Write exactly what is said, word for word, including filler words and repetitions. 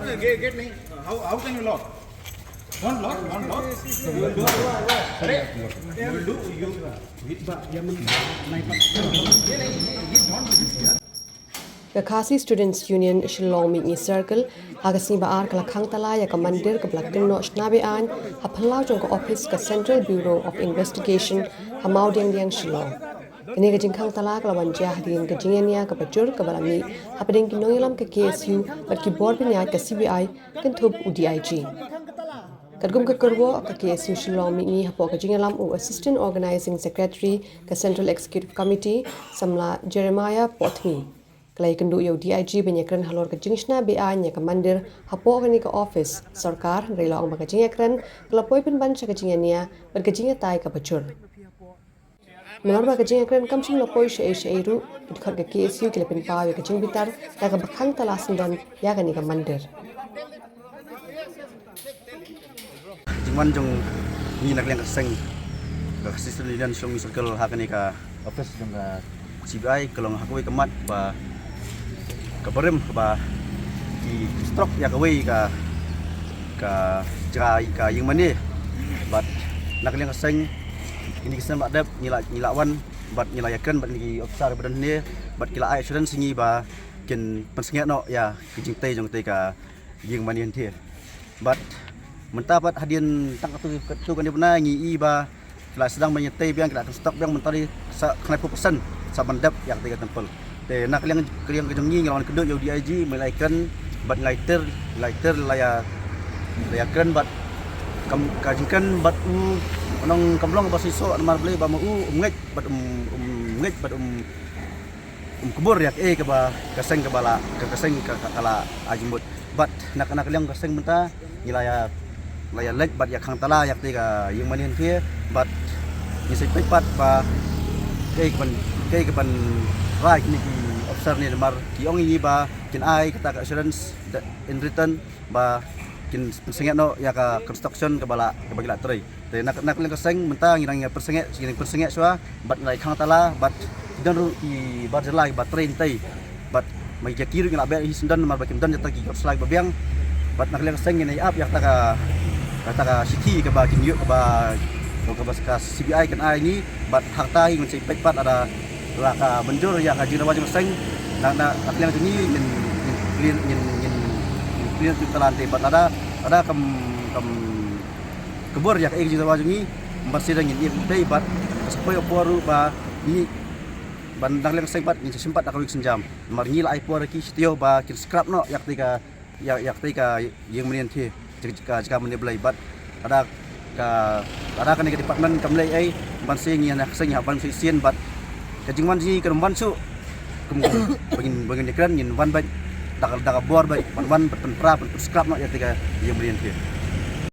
Gate, gate nahi. How, how can you lock? Don't lock, don't lock. You will do. Arre, you will do. You. Ye nahi, ye, ye don't do this, yaar. Ka Khasi Students Union Shillong Mihngi Circle ha ka sngi ba ar ka la khang tala ïa ka mandir kaba la kynnoh shna be-aiñ ha phyllaw jong ka office ka Central Bureau of Investigation ha Mawdiangdiang, Shillong. Kane ka jingkhang tala ka la wan jia hadien ka jingïania kaba jur kaba la mih hapdeng ki nongïalam ka K S U bad ki bor pynïaid ka C B I kynthup u D I G. Katkum ka kyrwoh ka K S U Shillong Mihngi hapoh ka jingïalam u Assistant Organizing Secretary ka Central Executive Committee, Samla Jeremiah Potmi, ka la ïakynduh ïa u D I G ban ïakren halor ka jingshna be-aiñ ïa ka mandir hapoh kane ka office sorkar, hynrei la ong ba ka jingïakren ka la poi pynban sha ka jingïania bad ka jingïatai kaba jur. Namar ba ka jingïakren kam shym la poi shaei shaei ruh, ki dkhot ka K S U ki la pynpaw ïa ka jingbitar da kaba khang tala syndon ïa kane ka mandir. Jingwan jong ngi na ka liang ka seng ka Khasi Students Union Shillong Circle ha kane ka office jong ka C B I ka long ha kawei ka mat ba ka barim kaba ki, ki strok ïa kawei ka, ka jaka ka ïing mane. Bad na ka liang ka seng kine ki snem ba dep ngi la, ngi la wan bad ngi la ïakren bad kine ki officer ba don hangne bad ki la ai assurance ïa ngi ba kin pynsangeh noh ïa ki jingtei jong katei ka ïing mane hynrei. Bad mynta pat hadien tang katto katne bnai ngi i ba ki la sdang ban ïatei biang, ki la construct biang mynta dei sa khyndai phew percent sa ban dep ïa katei ka temple. Te na ka liang, ka liang ka jong ngi ngi la wan kynduh ïa u D I G, me la ïakren bad ngi la ïater, la ïater, la ïa, la ïakren bad kam, ka jingkren bad u, u nong kam long ba shisha namar balei ba ma u um ngeit bad um, um ngeit bad um um kubur ïa kaei kaba ka seng kaba la, ka, ka seng ka, ka, ka la ai jingmut. Bad na ka, na ka liang ka seng mynta ngi la ïa, la ïa leit bad ïa khang tala ïa katei ka ïing mane hynrei bad ngi sa peit pat ba kaei kaban, kaei kaban rai kine ki officer ne namar ki ong ïa ngi ba kin ai kata ka assurance in written ba kin pynsangeh noh ïa ka construction kaba la, kaba ki la trei. Te na, na ka liang ka seng mynta ngi dang ïa pynsangeh, ngi dang pynsangeh shuwa bad ngi la ïa khang tala bad ki don ruh ki bar jylla kiba trei hangtei. Bad ma ki jaki ruh ngi la beh hi syndon namar ba kim don jata ki kot slai ba biang. Bad na ka liang ka seng ngin ïa ap ïa kata ka, kata ka shithi kaba kin ïoh kaba, kaba ka C B I kan ai ngi bad hangta hi ngin sa peit pat lada la ka mynjur ïa ka jingdawa jong ka seng. Na, na, na ka liang jong ngi ngin, ngin clear, ngin, ngin, ngin clear tu talan te bad lada, lada kam, kam kebor ïa ka jingdawa jong ngi, ban sdang ngin ïa dei bad ka sa poi ka por ruh ba ngi ban dang leng seng bad ngin sa shim pat da kawei ka sienjam. Namar ngi la ai por ïa ki sha taïew ba kin scrap noh ïa katei ka ïa, ïa katei ka ïing mane hynrei, jaka, jaka mane blei bad lada ka, lada kane ka department kam leh ei ban sdang ïa na ka seng ïa ban sdang sien bad ka jingwan jong ngi kan wan shuh. Kum, kum ba ngin, ba ngin ïakren ngin wan bad da ka, da ka bor bad ban wan bad pynpra, pyn, pyn scrap noh ïa katei ka ïing mane hynrei.